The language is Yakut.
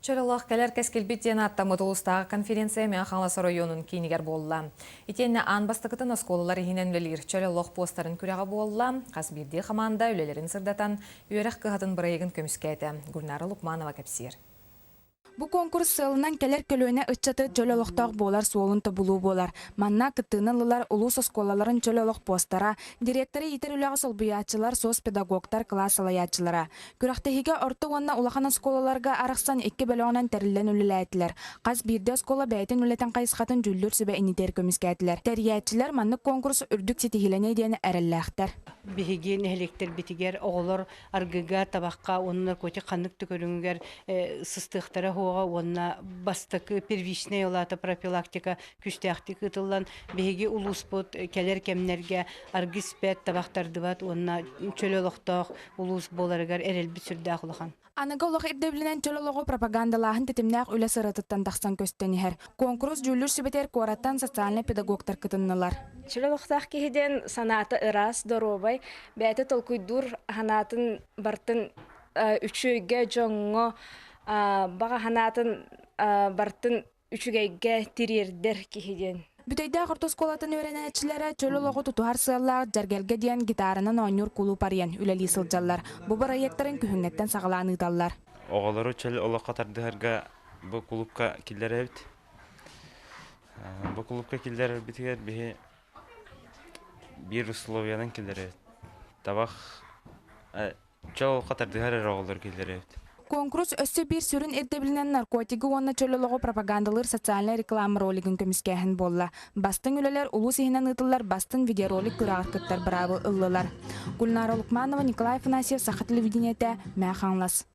Чөл олох кэлэр кэскилбит диэн ааттаммыт улуустааҕы конференция Мэҥэ Хаҥалас оройуонун киинигэр буолла. Итиэннэ аан бастакытын оскуолалар иһинэн үлэлиир чөл олох постарын күрэҕэ буолла. Хас биирдии хамаанда үлэлэрин сырдатан, үөрэх кыһатын бырайыагын көмүскээтэ. Гульнара Лукманова кэпсиир. Бу конкурс сыалынан кэлэр көлүөнэ ыччаты чөл олохтоох буолар суолун тобулуу буолар. Манна кыттыыны ыллылар улуус оскуолаларын чөл олох постара, директоры иитэр үлэҕэ солбуйааччылар, соцпедагогтар, кылаас салайааччылара. Күрэхтэһиигэ орто уонна улахан оскуолаларга арахсан икки бөлөҕүнэн тэриллэн үлэлээтилэр. Хас биирдии оскуола бэйэтин үлэтин хайысхатын дьүүллүүр сүбэ иннитигэр көмүскээтилэр. Тэрийээччилэр маннык конкурс үрдүк ситиһиилэниэ диэн эрэллээхтэр. Биһиги нэһилиэктэрбитигэр оҕолор аргыга, табахха уонна наркотик ханнык да көрүҥүгэр сыстыахтара суоҕа уонна бастакы первичнэй улаата профилактика күүстээхтик ыытыллан биһиги улууспут кэлэр кэмнэргэ аргы испэт, табах тардыбат уонна чөл олохтоох улуус буоларыгар эрэлбит сүрдээх улахан. Аныгы олох ирдэбилинэн чөл олоҕу пропагандалааһын тэтимнээх үлэ сыратыттан тахсан көстөн иһэр. Куонкурус дьүүллүүр сүбэтигэр куораттан социальнай педагогтар кытыннылар. Чөл олохтоох киһи диэн санаата ыраас, доруобай, бэйэтэ толкуйдуур санаатын бартын үчүгэйгэ дьоҥҥо баҕа санаатын бартын үчүгэйгэ тириэрдэр киһи диэн. Бүтэйдээх орто оскуолатын үөрэнээччилэрэ чөл олоҕу тутуһар сыаллаах Дьэргэлгэ диэн гитаранан оонньуур кулууп арыйан үлэлии сылдьаллар. Бу бырайыактарын күһүҥҥэттэн саҕалаан ыыталлар. Оҕолору чөл олоххо тардыһарга бу кулуупка киллэрэбит. Бу кулуупка киллэрэрбитигэр биһи биир условиянан киллэрэбит. Табах Чөл олоххо тардыһар эрэ оҕолор киллэрэбит. Куонкурус өссө биир сүрүн ирдэбилинэн наркотигы уонна чөл олоҕу пропагандалыыр социальнай реклама ролигын көмүскээһин буолла. Бастыҥ үлэлэр улуус иһинэн ыытыллар бастыҥ видеоролик күрэҕэр кыттар быраабы ыллылар. Гульнара Лукманова, Николай Афанасьев, Саха телевидениетэ, Мээ Хаҥалас.